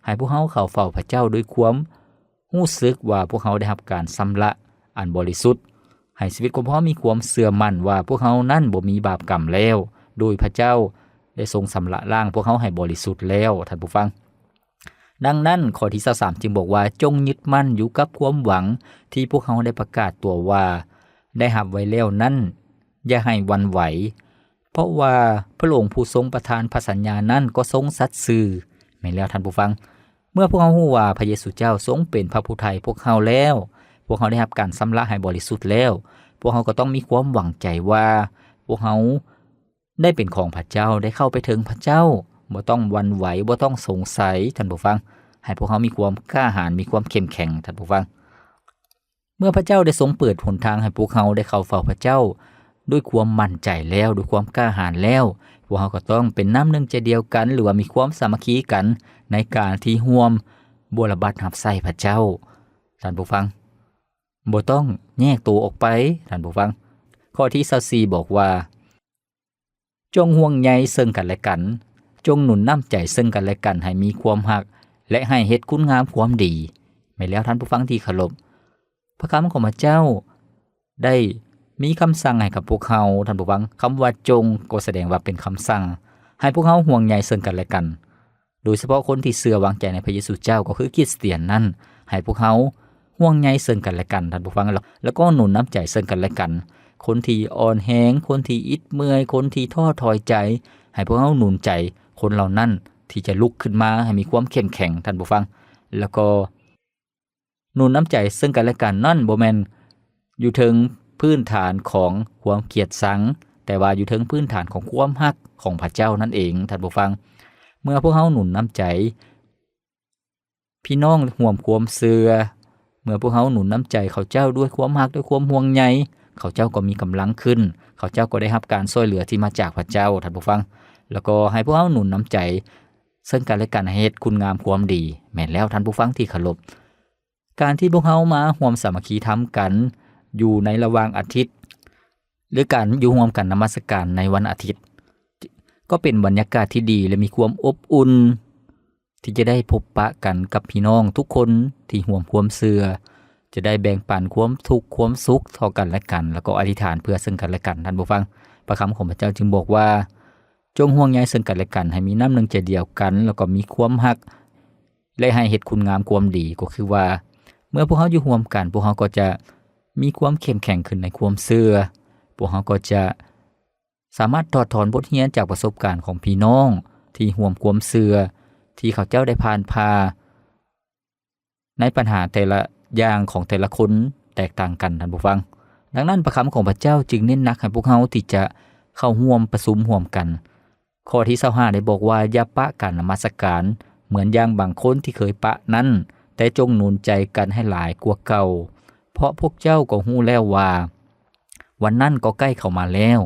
ໃຫ້ພວກເຮົາເຂົ້າເຝົ້າພະເຈົ້າດ້ວຍຄວາມຮູ້ສຶກວ່າພວກເຮົາໄດ້ຮັບການຊຳລະອັນບໍລິສຸດ, ໃຫ້ຊີວິດຂອງພວກເຮົາມີຄວາມເຊື່ອໝັ້ນວ່າພວກເຮົານັ້ນບໍ່ມີບາບກຳແລ້ວ, ໂດຍພະເຈົ້າໄດ້ຊົງຊຳລະລ້າງພວກເຮົາໃຫ້ບໍລິສຸດແລ້ວ, ທ່ານຜູ້ຟັງ. ດັ່ງນັ້ນ, ຂໍ້ທີຊາວສາມຈຶ່ງບອກວ່າ, ຈົ່ງຍຶດໝັ້ນຢູ່ກັບຄວາມຫວັງທີ່ພວກເຮົາໄດ້ປະກາດຕົວວ່າໄດ້ຮັບໄວ້ແລ້ວນັ້ນ, ຢ່າໃຫ້ຫວັ່ນໄຫວ, ເພາະວ່າພະອົງຜູ້ຊົງປະທານພະສັນຍານັ້ນກໍຊົງສັດຊື່. ແມ່ນແລ້ວທ່ານຜູ້ຟັງ, ເມື່ອພວກເຮົາຮູ້ວ່າພະເຢຊູເຈົ້າຊົງເປັນພະຜູ້ໄຖ່ພວກເຮົາແລ້ວ, ພວກເຮົາໄດ້ຮັບການຊຳລະໃຫ້ບໍລິສຸດແລ້ວ, ພວກເຮົາກໍຕ້ອງມີຄວາມຫວັງໃຈວ່າພວກເຮົາ ໄດ້ເປັນຂອງພະເຈົ້າ, ໄດ້ເຂົ້າໄປເຖິງພະເຈົ້າ, ບໍ່ຕ້ອງຫວັ່ນໄຫວ, ບໍ່ຕ້ອງສົງໄສ, ທ່ານຜູ້ຟັງ. ໃຫ້ພວກເຮົາມີຄວາມກ້າຫານ, ມີຄວາມເຂັ້ມແຂງ, ທ່ານຜູ້ຟັງ. ເມື່ອພະເຈົ້າໄດ້ຊົງເປີດຫົນທາງໃຫ້ພວກເຮົາໄດ້ເຂົ້າເຝົ້າພະເຈົ້າດ້ວຍຄວາມໝັ້ນໃຈແລ້ວ, ດ້ວຍຄວາມກ້າຫານແລ້ວ, ພວກເຮົາກໍຕ້ອງເປັນນ້ຳໜຶ່ງໃຈດຽວກັນ, ຫຼືວ່າມີຄວາມສາມັກຄີກັນໃນການທີ່ຮ່ວມບົວລະບັດຮັບໃຊ້ພະເຈົ້າ, ທ່ານຜູ້ຟັງ. ບໍ່ຕ້ອງແຍກໂຕອອກໄປ, ທ່ານຜູ້ຟັງ. ຂໍ້ທີຊາວສີ່ບອກວ່າ, ຈົ່ງຫ່ວງໃຍເຊິ່ງກັນແລະກັນ, ຈົ່ງໜູນນ້ຳໃຈເຊິ່ງກັນແລະກັນໃຫ້ມີຄວາມຮັກ ແລະ ໃຫ້ເຮັດຄຸນງາມຄວາມດີ. ແມ່ນແລ້ວທ່ານຜູ້ຟັງທີ່ເຄົາລົບ, ພະຄຳຂອງພະເຈົ້າໄດ້ມີຄຳສັ່ງໃຫ້ກັບພວກເຮົາ, ທ່ານຜູ້ຟັງ. ຄຳວ່າຈົ່ງກໍສະແດງວ່າເປັນຄຳສັ່ງໃຫ້ພວກເຮົາຫ່ວງໃຍເຊິ່ງກັນແລະກັນ. ໂດຍສະເພາະຄົນທີ່ເຊື່ອວາງໃຈໃນພະເຢຊູເຈົ້າ ກໍຄືຄຣິສຕຽນນັ້ນ, ໃຫ້ພວກເຮົາຫ່ວງໃຍເຊິ່ງກັນແລະກັນ, ທ່ານຜູ້ຟັງ, ແລ້ວ, ແລ້ວກໍໜູນນ້ຳໃຈເຊິ່ງກັນແລະກັນ. ຄົນທີ່ອ່ອນແຮງ, ຄົນທີ່ອິດເມື່ອຍ, ຄົນທີ່ທໍ້ຖອຍໃຈ, ໃຫ້ພວກເຮົາໜູນໃຈຄົນເຫຼົ່ານັ້ນທີ່ຈະລຸກຂຶ້ນມາໃຫ້ມີຄວາມເຂັ້ມແຂງ, ທ່ານຜູ້ຟັງ. ແລ້ວກໍໜູນນ້ຳໃຈເຊິ່ງກັນແລະກັນນັ້ນ ບໍ່ແມ່ນຢູ່ເທິງພື້ນຖານຂອງຄວາມກຽດຊັງ, ແຕ່ວ່າຢູ່ເທິງພື້ນຖານຂອງຄວາມຮັກຂອງພະເຈົ້ານັ້ນເອງ, ທ່ານຜູ້ຟັງ. ເມື່ອພວກເຮົາໜູນນ້ຳໃຈ ພີ່ນ້ອງຮ່ວມຄວາມເຊື່ອ, ເມື່ອພວກເຮົາໜູນນ້ຳໃຈເຂົາເຈົ້າດ້ວຍຄວາມຮັກ, ດ້ວຍຄວາມຫ່ວງໃຍ, ເຂົາເຈົ້າກໍມີກຳລັງຂຶ້ນ, ເຂົາເຈົ້າກໍໄດ້ຮັບການຊ່ວຍເຫຼືອທີ່ມາຈາກພະເຈົ້າ, ທ່ານຜູ້ຟັງ. ແລ້ວກໍໃຫ້ພວກເຮົາໜູນນ້ຳໃຈເຊິ່ງກັນແລະກັນໃຫ້ເຮັດຄຸນງາມຄວາມດີ. ແມ່ນແລ້ວ, ທ່ານຜູ້ຟັງທີ່ເຄົາລົບ, ການທີ່ພວກເຮົາມາຮ່ວມສາມັກຄີທຳກັນຢູ່ໃນລະຫວ່າງອາທິດ ຫຼື ການຢູ່ຮ່ວມກັນນະມັດສະການໃນວັນອາທິດ ກໍເປັນບັນຍາກາດທີ່ດີ ແລະ ມີຄວາມອົບອຸ່ນ ທີ່ຈະໄດ້ພົບປະກັນກັບພີ່ນ້ອງທຸກຄົນທີ່ຮ່ວມຄວາມເຊື່ອ, ຈະໄດ້ແບ່ງປັນຄວາມທຸກຄວາມສຸກຕໍ່ກັນແລະກັນ, ແລ້ວກໍອະທິຖານເພື່ອເຊິ່ງກັນແລະກັນ. ທ່ານຜູ້ຟັງ, ພະຄຳຂອງພະເຈົ້າຈຶ່ງບອກວ່າ, ຈົ່ງຫ່ວງໃຍເຊິ່ງກັນແລະກັນ, ໃຫ້ມີນ້ຳໜຶ່ງໃຈດຽວກັນ, ແລ້ວກໍມີຄວາມຮັກ, ແລະ ໃຫ້ເຮັດຄຸນງາມຄວາມດີ. ກໍຄືວ່າ ເມື່ອພວກເຮົາຢູ່ຮ່ວມກັນ, ພວກເຮົາກໍຈະມີຄວາມເຂັ້ມແຂງຂຶ້ນໃນຄວາມເຊື່ອ, ພວກເຮົາກໍຈະ ສາມາດຖອດຖອນບົດຮຽນຈາກປະສົບການຂອງພີ່ນ້ອງທີ່ຮ່ວມຄວາມເຊື່ອ ທີ່ເຂົາເຈົ້າໄດ້ຜ່ານຜ່າໃນບັນຫາແຕ່ລະຢ່າງຂອງແຕ່ລະຄົນແຕກຕ່າງກັນ, ທ່ານຜູ້ຟັງ. ດັ່ງນັ້ນ, ພະຄຳຂອງພະເຈົ້າຈຶ່ງເນັ້ນໜັກໃຫ້ພວກເຮົາທີ່ຈະເຂົ້າຮ່ວມປະຊຸມຮ່ວມກັນ. ຂໍ້ທີຊາວຫ້າໄດ້ບອກວ່າ, ຢ່າປະການນະມັດສະການ ເໝືອນຢ່າງບາງຄົນທີ່ເຄີຍປະນັ້ນ, ແຕ່ຈົ່ງໜູນໃຈກັນໃຫ້ຫຼາຍກວ່າເກົ່າ, ເພາະພວກເຈົ້າກໍຮູ້ແລ້ວວ່າ ວັນນັ້ນກໍໃກ້ເຂົ້າມາແລ້ວ.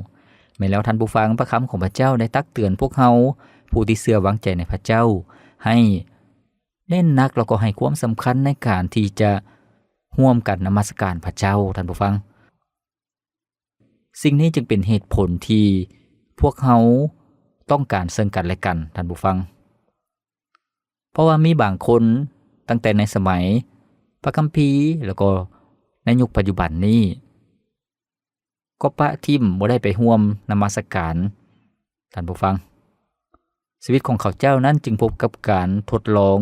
ແມ່ນແລ້ວທ່ານຜູ້ຟັງ, ພະຄຳຂອງພະເຈົ້າໄດ້ຕັກເຕືອນພວກເຮົາ ຜູ້ທີ່ເຊື່ອວາງໃຈໃນພະເຈົ້າ ໃຫ້ເນັ້ນໜັກ ແລ້ວກໍໃຫ້ຄວາມສຳຄັນໃນການທີ່ຈະຮ່ວມກັນນະມັດສະການພະເຈົ້າ, ທ່ານຜູ້ຟັງ. ສິ່ງນີ້ຈຶ່ງເປັນເຫດຜົນທີ່ພວກເຮົາຕ້ອງການເຊິ່ງກັນແລະກັນ, ທ່ານຜູ້ຟັງ. ເພາະວ່າມີບາງຄົນຕັ້ງແຕ່ໃນສະໄໝພະຄຳພີ ແລ້ວກໍໃນຍຸກປັດຈຸບັນນີ້ ກໍປະຖິ້ມ, ບໍ່ໄດ້ໄປຮ່ວມນະມັດສະການ, ທ່ານຜູ້ຟັງ. ຊີວິດຂອງເຂົາເຈົ້ານັ້ນຈຶ່ງພົບກັບການທົດລອງ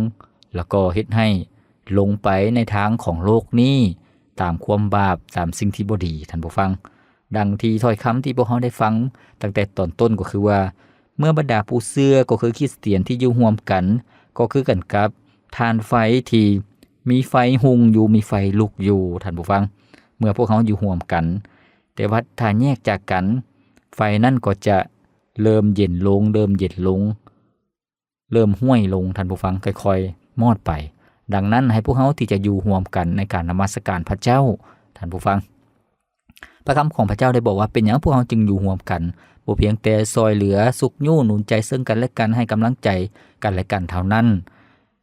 ແລ້ວກໍເຮັດໃຫ້ຫຼົງໄປໃນທາງຂອງໂລກນີ້ ຕາມຄວາມບາບ, ຕາມສິ່ງທີ່ບໍ່ດີ, ທ່ານຜູ້ຟັງ. ດັ່ງທີ່ຖ້ອຍຄຳທີ່ພວກເຮົາໄດ້ຟັງຕັ້ງແຕ່ຕອນຕົ້ນ ກໍຄືວ່າ ເມື່ອບັນດາຜູ້ເຊື່ອ ກໍຄືຄຣິສຕຽນທີ່ຢູ່ຮ່ວມກັນ ກໍຄືກັນກັບຖ່ານໄຟທີ່ມີໄຟຮຸ່ງຢູ່, ມີໄຟລຸກຢູ່, ທ່ານຜູ້ຟັງ, ເມື່ອພວກເຮົາຢູ່ຮ່ວມກັນ. ແຕ່ວ່າຖ້າແຍກຈາກກັນ, ໄຟນັ້ນກໍຈະເລີ່ມເຢັນລົງ, ເລີ່ມເຢັນລົງ, ເລີ່ມຫ້ວຍລົງ, ທ່ານຜູ້ຟັງ, ຄ່ອຍໆມອດໄປ. ດັ່ງນັ້ນ, ໃຫ້ພວກເຮົາທີ່ຈະຢູ່ຮ່ວມກັນໃນການນະມັດສະການພະເຈົ້າ, ທ່ານຜູ້ຟັງ. ພະຄຳຂອງພະເຈົ້າໄດ້ບອກວ່າ ເປັນຫຍັງພວກເຮົາຈຶ່ງຢູ່ຮ່ວມກັນ? ບໍ່ພຽງແຕ່ຊ່ອຍເຫຼືອ, ຊຸກຍູ້, ໜູນໃຈເຊິ່ງກັນແລະກັນ, ໃຫ້ກຳລັງໃຈກັນແລະກັນເທົ່ານັ້ນ,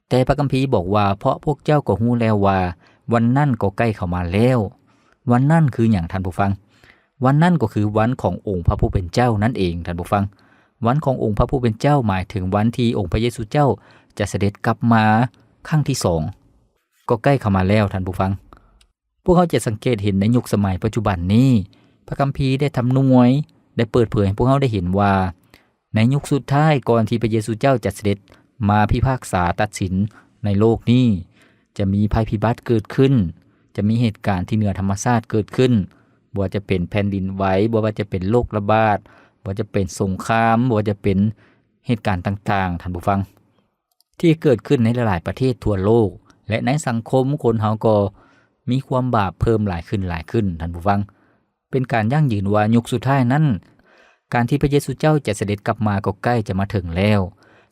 ແຕ່ພະຄຳພີບອກວ່າ ເພາະພວກເຈົ້າກໍຮູ້ແລ້ວວ່າ ວັນນັ້ນກໍໃກ້ເຂົ້າມາແລ້ວ. ວັນນັ້ນຄືຫຍັງ, ທ່ານຜູ້ຟັງ? ວັນນັ້ນກໍຄືວັນຂອງອົງພະຜູ້ເປັນເຈົ້ານັ້ນເອງ, ທ່ານຜູ້ຟັງ. ວັນຂອງອົງພະຜູ້ເປັນເຈົ້າ ໝາຍເຖິງວັນທີ່ອົງພະເຢຊູເຈົ້າຈະສະເດັດກັບມາຄັ້ງທີສອງ ກໍໃກ້ເຂົ້າມາແລ້ວ, ທ່ານຜູ້ຟັງ. ພວກເຮົາຈະສັງເກດເຫັນໃນຍຸກສະໄໝປັດຈຸບັນນີ້, ພະຄຳພີໄດ້ທຳນວຍ, ໄດ້ເປີດເຜີຍໃຫ້ພວກເຮົາໄດ້ເຫັນວ່າ ໃນຍຸກສຸດທ້າຍ ກ່ອນທີ່ພະເຢຊູເຈົ້າຈະສະເດັດມາພິພາກສາຕັດສິນໃນໂລກນີ້, ຈະມີໄພພິບັດເກີດຂຶ້ນ, ຈະມີເຫດການທີ່ເໜືອທຳມະຊາດເກີດຂຶ້ນ, ບໍ່ວ່າຈະເປັນແຜ່ນດິນໄຫວ, ບໍ່ວ່າຈະເປັນໂລກລະບາດ, ບໍ່ວ່າຈະເປັນສົງຄາມ, ບໍ່ວ່າຈະເປັນເຫດການຕ່າງໆ, ທ່ານຜູ້ຟັງ, ທີ່ເກີດຂຶ້ນໃນຫຼາຍໆປະເທດທົ່ວໂລກ ແລະ ໃນສັງຄົມຄົນເຮົາກໍມີຄວາມບາບເພີ່ມຫຼາຍຂຶ້ນ, ຫຼາຍຂຶ້ນ, ທ່ານຜູ້ຟັງ. ເປັນການຢັ້ງຢືນວ່າຍຸກສຸດທ້າຍນັ້ນ ການທີ່ພະເຢຊູເຈົ້າຈະສະເດັດກັບມາກໍໃກ້ຈະມາເຖິງແລ້ວ.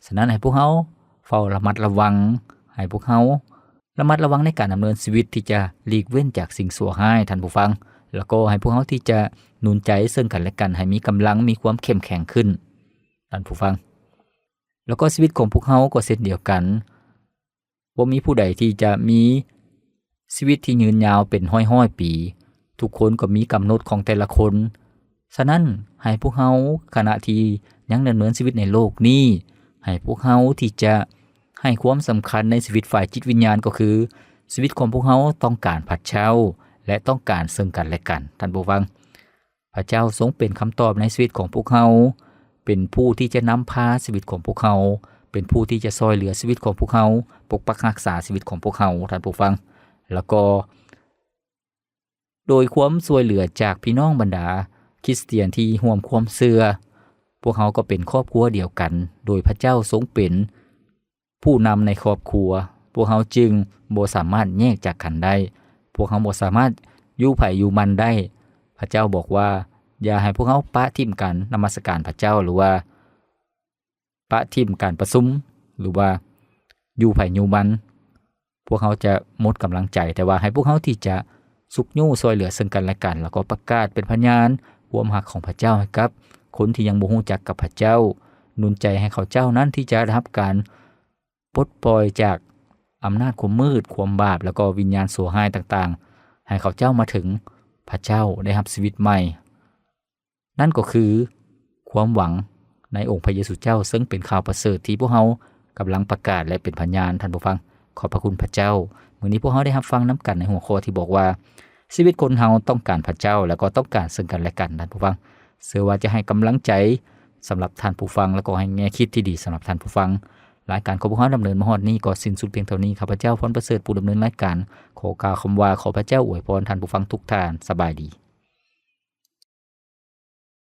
ສະນັ້ນໃຫ້ພວກເຮົາເຝົ້າລະມັດລະວັງ, ໃຫ້ພວກເຮົາລະມັດລະວັງໃນການດຳເນີນຊີວິດທີ່ຈະຫຼີກເວັ້ນຈາກສິ່ງຊົ່ວຮ້າຍ, ທ່ານຜູ້ຟັງ, ແລ້ວກໍໃຫ້ພວກເຮົາທີ່ຈະໜູນໃຈເຊິ່ງກັນແລະກັນ ໃຫ້ມີກຳລັງ, ມີຄວາມເຂັ້ມແຂງຂຶ້ນ, ທ່ານຜູ້ຟັງ. ແລ້ວກໍຊີວິດຂອງພວກເຮົາກໍເຊັ່ນດຽວກັນ. ບໍ່ມີຜູ້ໃດທີ່ຈະມີຊີວິດທີ່ຍືນຍາວເປັນຮ້ອຍໆປີ. ທຸກຄົນກໍມີກຳນົດຂອງແຕ່ລະຄົນ. ສະນັ້ນ, ໃຫ້ພວກເຮົາ, ຂະນະທີ່ຍັງດຳເນີນຊີວິດໃນໂລກນີ້, ໃຫ້ພວກເຮົາທີ່ຈະໃຫ້ຄວາມສຳຄັນໃນຊີວິດຝ່າຍຈິດວິນຍານ, ກໍຄືຊີວິດຂອງພວກເຮົາຕ້ອງການພະເຈົ້າ ແລະ ຕ້ອງການເຊິ່ງກັນແລະກັນ. ທ່ານຜູ້ຟັງ, ພະເຈົ້າຊົງເປັນຄຳຕອບໃນຊີວິດຂອງພວກເຮົາ, ເປັນຜູ້ທີ່ຈະນຳພາຊີວິດຂອງພວກເຮົາ, ເປັນຜູ້ທີ່ຈະຊ່ອຍເຫຼືອຊີວິດຂອງພວກເຮົາ, ປົກປັກຮັກສາຊີວິດຂອງພວກເຮົາ, ທ່ານຜູ້ຟັງ. ແລ້ວກໍໂດຍຄວາມຊ່ວຍເຫຼືອຈາກພີ່ນ້ອງບັນດາຄຣິສຕຽນທີ່ຮ່ວມຄວາມເຊື່ອ, ພວກເຮົາກໍເປັນຄອບຄົວດຽວກັນ, ໂດຍພະເຈົ້າຊົງເປັນ ຜູ້ນຳໃນຄອບຄົວ, ພວກເຮົາຈຶ່ງບໍ່ສາມາດແຍກຈາກກັນໄດ້. ພວກເຮົາບໍ່ສາມາດຢູ່ໃຜຢູ່ມັນໄດ້. ພະເຈົ້າບອກວ່າ ຢ່າໃຫ້ພວກເຮົາປະຖິ້ມການນະມັດສະການພະເຈົ້າ ຫຼືວ່າປະຖິ້ມການປະຊຸມ ຫຼືວ່າຢູ່ໃຜຢູ່ມັນ. ພວກເຮົາຈະໝົດກຳລັງໃຈ, ແຕ່ວ່າໃຫ້ພວກເຮົາທີ່ຈະຊຸກຍູ້ຊ່ວຍເຫຼືອເຊິ່ງກັນແລະກັນ, ແລ້ວກໍປະກາດເປັນພະຍານຄວາມຮັກຂອງພະເຈົ້າໃຫ້ກັບຄົນທີ່ຍັງບໍ່ຮູ້ຈັກກັບພະເຈົ້າ, ໜູນໃຈໃຫ້ເຂົາເຈົ້ານັ້ນທີ່ຈະໄດ້ຮັບການປົດປ່ອຍຈາກອຳນາດຄວາມມືດ, ຄວາມບາບ, ແລ້ວກໍວິນຍານຊົ່ວຮ້າຍຕ່າງໆ, ໃຫ້ເຂົາເຈົ້າມາເຖິງພະເຈົ້າ, ໄດ້ຮັບຊີວິດໃໝ່. ນັ້ນກໍຄືຄວາມຫວັງໃນອົງພະເຢຊູເຈົ້າ, ເຊິ່ງເປັນຂ່າວປະເສີດທີ່ພວກເຮົາກຳລັງປະກາດ ແລະ ເປັນພະຍານ, ທ່ານຜູ້ຟັງ. ຂອບພະຄຸນພະເຈົ້າ. ມື້ນີ້ພວກເຮົາໄດ້ຮັບຟັງນຳກັນໃນຫົວຂໍ້ທີ່ບອກວ່າ ຊີວິດຄົນເຮົາຕ້ອງການພະເຈົ້າ ແລະ ກໍຕ້ອງການເຊິ່ງກັນແລະກັນ, ທ່ານຜູ້ຟັງ. ເຊື່ອວ່າຈະໃຫ້ກຳລັງໃຈສຳລັບທ່ານຜູ້ຟັງ ແລະ ກໍໃຫ້ແງ່ຄິດທີ່ດີສຳລັບທ່ານຜູ້ຟັງ. ລາຍການຂອງພວກເຮົາດຳເນີນມາຮອດນີ້ກໍສິ້ນສຸດພຽງເທົ່ານີ້. ຂ້າພະເຈົ້າ ພອນປະເສີດ ຜູ້ດຳເນີນລາຍການ ຂໍກ່າວຄຳວ່າ ຂໍພະເຈົ້າອວຍພອນທ່ານຜູ້ຟັງທຸກທ່ານ. ສະບາຍດີ.